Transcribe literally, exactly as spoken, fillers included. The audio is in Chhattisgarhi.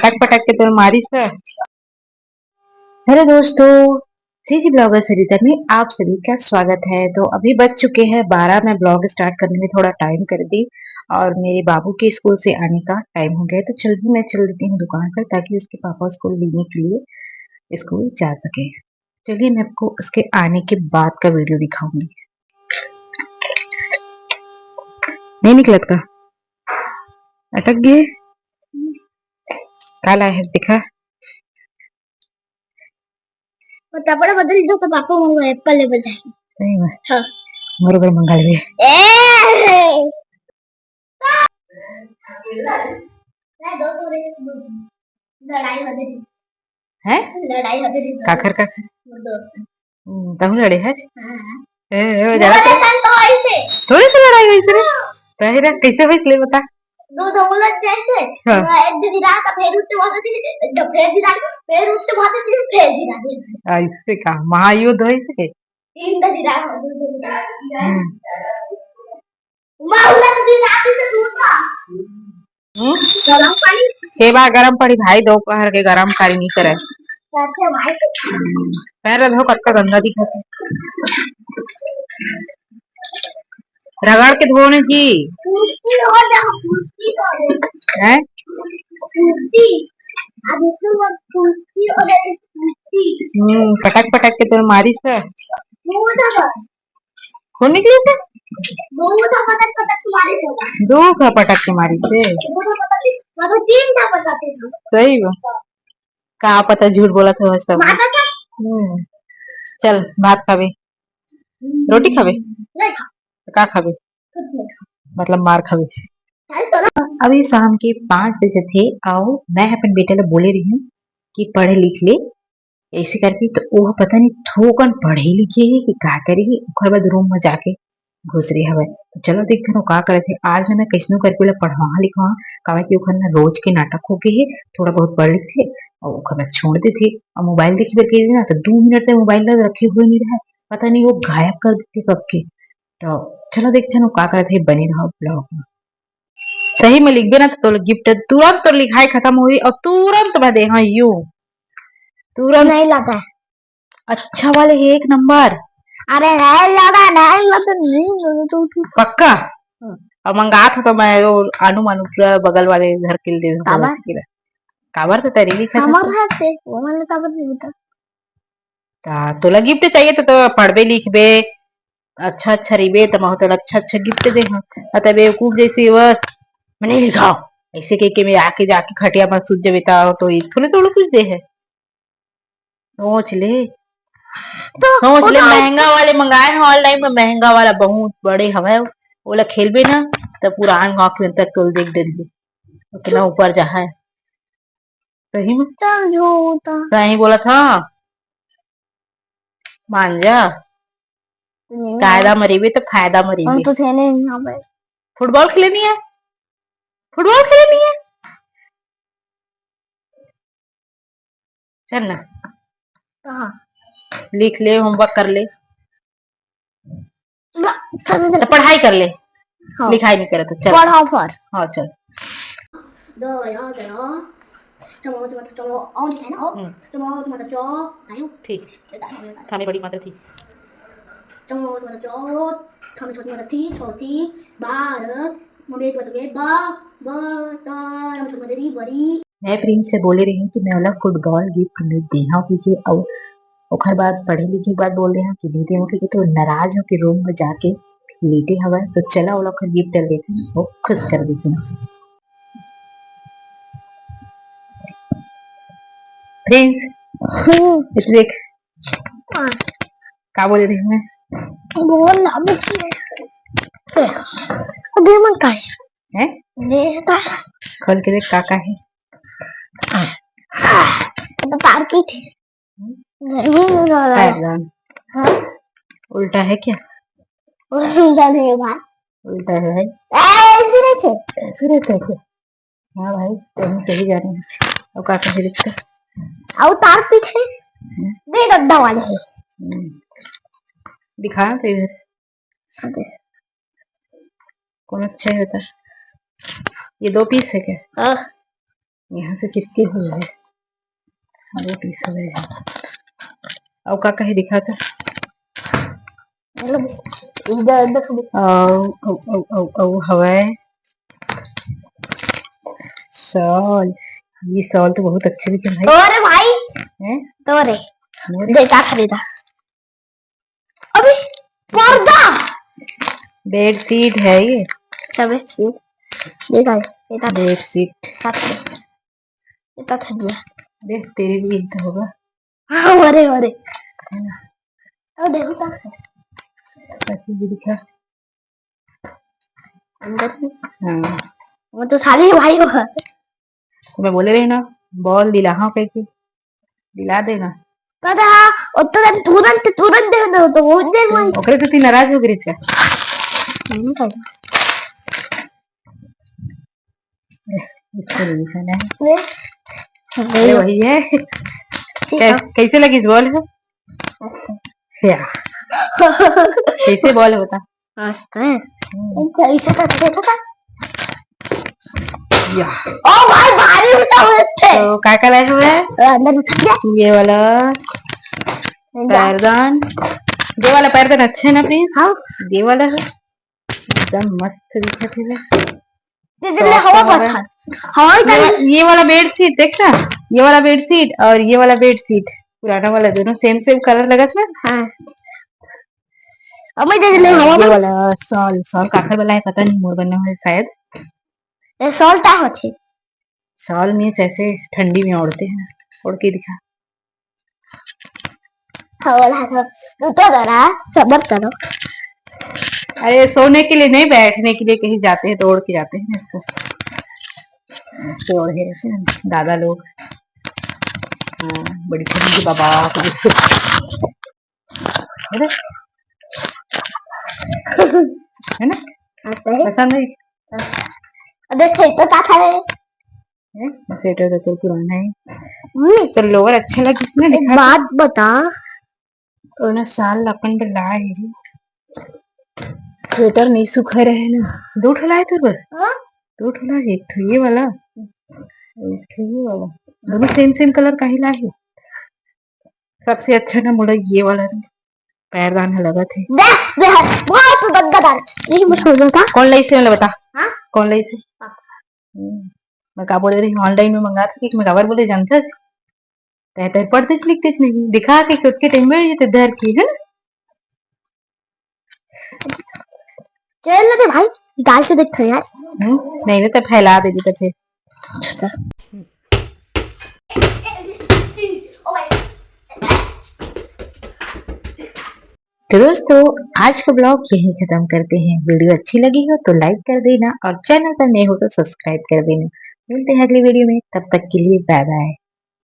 पटक पटक के तोर मारिस हे। हेलो दोस्तों, सीजी ब्लॉगर सरिता में आप सभी का स्वागत है। तो अभी बज चुके हैं बारह, मैं ब्लॉग स्टार्ट करने में थोड़ा टाइम कर दी और मेरे बाबू के स्कूल से आने का टाइम हो गया है। तो चल भी मैं चल देती हूँ दुकान पर, ताकि उसके पापा उसको लेने के लिए स्कूल जा सके। चलिए मैं आपको उसके आने के बाद का वीडियो दिखाऊंगी। नहीं निकलत का? अटक गए? काला है, दिखा। वो कपड़ा बदल दो तो पापा वो एप्पल ले बजाए। सही में? हाँ। बरोबर मंगा लेबे। ए! लड़ाई हो गई। हैं? लड़ाई हो गई। काखर, काखर? वो दोस्त। हम्म, तहु लड़े है? हाँ। ए, ए, वो ज्यादा बोले तो सन तो ऐसे। थोड़ी सी लड़ाई हुई तेरे? हाँ। तो फिर कैसे हुई, ले बता। दो, दो बोला जैसे, हाँ। एक दिन रात फेर उठते बहुत थी, तो फेर दिन रात, फेर उठते बहुत थी, फेर दिन रात। आ, इससे का महायुद्ध हुई थे? तीन दिन रात, दो दिन रात। हम्म। माँ उला तो दिन रात से दूर था। हम्म? गरम पानी? के बा गरम पानी भाई, दोपहर के गरम पानी नहीं करे। कैसे भाई? हम्म। पैर धो, कतका गंदा दिखत हे। रगड़ के धोने जी। कुर्सी हो जा, कुर्सी हो जा। हैं? कुर्सी। अब इसमें वो कुर्सी हो गई, कुर्सी। हम्म, पटक पटक के तोर मारिस हे। वो ना खून निकलिस हे? दो दफा पटक पटक के मारे थे। दो दफा पटक के मारिस हे? दो दफा पटक के, मतलब तीन दफा पटक के। सही बा। का पता झूठ बोलत हो सब। माता का? हम्म। चल, भात खाबे? हम्म। रोटी खाबे? नहीं खा। तो का खाबे? कुछ नहीं खा। मतलब मार खाबे? चल तो ना। अभी शाम के पाँच बजे थे, अउ मैं अपन बेटा ला बोले रही हूँ कि पढ़ लिख ले, ऐसे करके तो वो पता नहीं थोकन पढ़े लिखे हे कि का करे हे, ओकर बाद रूम में जाके घुसरे हवय। तो चलो देखथन वो का करत हे। आज ना मैं कइसनो करके ओला पढ़वा लिखवा, काबर कि ओकर ना रोज के नाटक हो गे हे, थोड़ा बहुत पढ़ लेथे अउ ओकर बाद छोड़ देथे। अउ मोबाइल देखे बर कहिथे ना, तो दू मिनट तक मोबाइल ला रखे हुए नहीं रहय, पता नहीं वो गायब कर देथे कब के। तो चलो देखथन वो का करत हे, बने रहो ब्लॉग में। सही में लिखबे ना, तो तोला गिफ्ट तुरंत, तोर लिखाई खत्म होही अउ तुरंत मैं दे, हाँ, यू तुरंत। नहीं लगा। अच्छा वाले हे, एक नंबर। अरे नहीं लगा, नहीं लगा, नहीं लगा तो उठ। पक्का? हाँ। अब मंगात हो तो मैं वो आनू मानू पूरा बगल वाले घर के लिए दे दूँ, काबर? काबर तो तेरी लिखा था हमर तो। हाथ से, वो मैंने काबर नहीं बता। ता तोला गिफ्ट चाहिए तो, तो पढ़बे लिखबे, अच्छा अच्छा रहिबे, त महू तोला अच्छा अच्छा गिफ्ट दे हूँ। आ त बेवकूफ जैसे बस, मैं नहीं लिखाओ, ऐसे कह के मैं आके जाके खटिया में सूत जाबे, ता तो एक थोड़े तोड़ो कुछ दे है। सोच ले, तो सोच वो ले, तो महंगा वाले मंगाए हैं ऑनलाइन में, महंगा वाला बहुत बड़े हवे, ओला खेलबे ना, त पुरान गाँव के तक तोल देख डरिए, उतना ऊपर जा है। सही में? चल जो होता। सही बोला था। मान जा। नहीं कायदा यार। मरीबे तो फायदा मरीबे। हम तो थे नहीं यहाँ पे। फुटबॉल खेले नहीं है? फुटबॉल खेले नहीं है? चल ना। कहाँ? लिख ले, होमवर्क कर ले। ना, चल, चल। तो पढ़ाई कर ले। हाँ। लिखाई नहीं करे तो चल। पढ़ाओ पर। हाँ, चल। दो, यार, दो। चलो, चलो, चलो, और दिखाए ना, और। हम्म। चलो, चलो, चलो, आयो। ठीक। ये डाल, ये डाल। थामे बड़ी मात्रा थी। चलो, चलो, चलो, थामे छोटी मात्रा थी, छोटी, बार, मम्मी, बतवे, बा, ब, त, रम, छोटी मात्रा थी, बड़ी। मैं प्रिंस से बोले रही हूँ कि मैं ओला फुटबॉल गिफ्ट में देहा, क्योंकि अउ ओखर बाद पढ़े लिखे के बाद बोल रहे हैं कि नहीं देहूं, क्योंकि तो नाराज होके रूम में जाके लेटे हवय। तो चला ओला ओकर गिफ्ट कर देती हूँ, वो खुश कर देती हूँ। प्रिंस, हम्म। इसे देख। हाँ। का बोले रही मैं? बोल ना, अबे। दे मन का है? हैं? दे का? खोल के देख का का है। तो पार्किट है। हम्म। नहीं, नहीं, नहीं, नहीं। पैर डाल। हाँ? उल्टा है क्या? उल्टा नहीं है भाई। उल्टा है भाई। ऐसे रहते। ऐसे रहते हैं क्या? हाँ भाई, तो हम सही जा रहे हैं। और का कहे लिखते? और तार पीठ है। हम्म। दे गड्ढा वाले है। हम्म। दिखा तो इधर। अबे। कौन अच्छा है बता? ये दो पीस है क्या? हाँ। यहाँ से चिपके हुए है। अरे, पीस हुए है। अउ का कहे दिखा था? मतलब, इधर, इधर से दिखा। अउ, अउ, अउ, अउ, अउ हवय। Shawl, ये shawl तो बहुत अच्छे दिखे भाई। तोरे भाई। हैं? तोरे। मोरे? देखा खरीदा। अबे, पर्दा। Bedsheet है ये। अच्छा, bedsheet। देखा, ये था। Bedsheet। ये तो था दिया। देख, तेरे लिए ही तो होगा। हाँ, अरे, अरे। है ना? अब देखो क्या है। कैसे भी दिखा। अंदर में? हाँ। वो तो साले भाई वो है। तो मैं बोले रही ना, ball दिला, हाँ, कह के दिला देना। पता है, वो तो तुरंत, तुरंत दे दो, तो वो दे तो वही। ओकरे से तू नाराज हो गई क्या? नहीं, नहीं। इसको नहीं खाना है। अरे, अरे, वही है। ठीक है। कै-, कैसे लगी ball है? अच्छा। या। कैसे ball होता? मस्त है। हम्म। कैसे करते थे? या। ओ भाई, भारी उठा हुए थे। तो काय का लाए हुए हैं? अंदर उठा दिया। ये वाला जा। पैरदान। ये वाला पैरदान अच्छा है ना प्रिंस? हाँ। ये वाला है, एकदम मस्त दिखत हे। ये जो soft हवा हवा। पत्थर, हवा ही ये वा-, ये वाला bedsheet देख ना, ये वाला bedsheet और ये वाला bedsheet, पुराना वाला, दोनों same same colour लगत ना। हाँ। अब मैं देख ले हवा ये वाला shawl, shawl काकर वाला है पता नहीं, मोर बना है शायद। ये shawl का होथे? Shawl means ऐसे ठंडी में ओढ़ते हैं, ओढ़ के दिखा। हाँ, बोला था, रुको जरा, सबर करो। अरे, सोने के लिए नहीं, बैठने के लिए कहीं जाते हैं तो ओढ़ के जाते हैं इसको। ऐसे ओढ़े रहते हैं दादा लोग। हाँ, बड़ी ठंडी बाबा। अरे। है ना? आता है। पसंद है? अबे, खेल तो क्या था रे? हैं? Sweater तो तोर पुराना है। हम्म। तो lower अच्छा लगिस ना, एक दिखा। बात बता। ओना शाल ला अपन बर लाए हे। Sweater नहीं सुखाए रहे ना। दो ठो लाए तोर बर? हाँ? दो ठो लाए, एक ठो ये वाला, एक ठो ये वाला। दोनों same same colour काहे लाए हे? सबसे अच्छा ना मोला ये वाला रे, पैरदान ह लगत हे। देख, देख, बहुत गंदा दान। ये मत समझो का? कौन लाइस हे, बता। हाँ? कौन लाइस हे? पापा। हम्म, मैं का बोले रही, online में मंगात कि मैं काबर बोले जानथस? तैं, तैं पढ़तेच लिखतेच नहीं, दिखा के खुद के time में ये तो धर की, है ना? चल ना दे भाई, निकाल के देख यार। हम्म, नहीं ना तो फैला दे तो फिर। तो दोस्तों, आज का vlog यहीं खत्म करते हैं। Video अच्छी लगी हो तो like कर देना और channel पर नए हो तो subscribe कर देना। मिलते हैं अगली video में, तब तक के लिए bye bye।